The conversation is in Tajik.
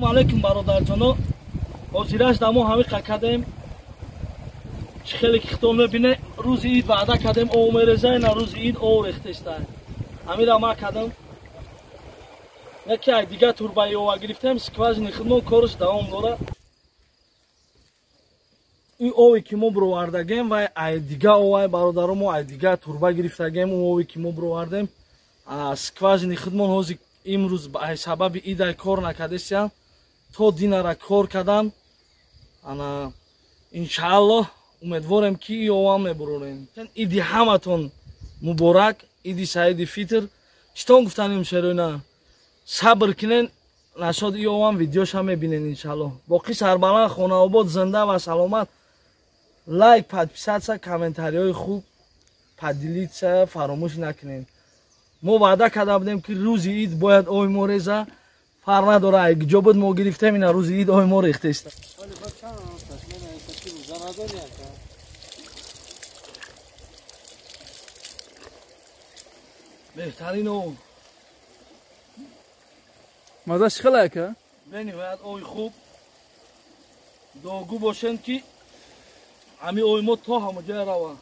Алейкум, бародарҷоно. Ҳозираш дамо ҳамиқа кардем. Чӣ хеле ки хитон мебине, рӯзи ид ваъда кардем, ов мереза, ина рӯзи ид ов рехтеста. Ҳамира ма кардам. Яке ай дига турбаи ова гирифтем, скважини худмон кораш давом дора. Ин ове ки мо бировардагем, вай ай дига овай, бародаро, мо ай дига турба гирифтагем. Он ове ки мо бировардем, скважини худмон ҳозир имрӯз ай сабаби идай кор накардесиян, то динара кор кардан. Ана, иншааллоҳ, умедворем, ки и овам мебурорем. Иди ҳаматон муборак, иди саиди фитр. Читон гуфтанем, шероина, сабр кинен, нашод и овам видеоша мебинен, иншааллоҳ. Боқӣ сарбаланд, хонаобод, зинда ва саломат. Лайк, подписаться, комментариҳои хуб, поделиться фаромӯш накунед. Мо ваъда карда будем, ки рӯзи ид бояд ои мо реза. Фарқ надора ай ҷо буд мо гирифтем, ина рӯзи ид ои мо рехтест. Беҳтарин ов. Мазаш хела, ака? Бениҳоят ои хуб. Дуогӯ бошем, ки ҳами ои мо то ҳама ҷоя рава.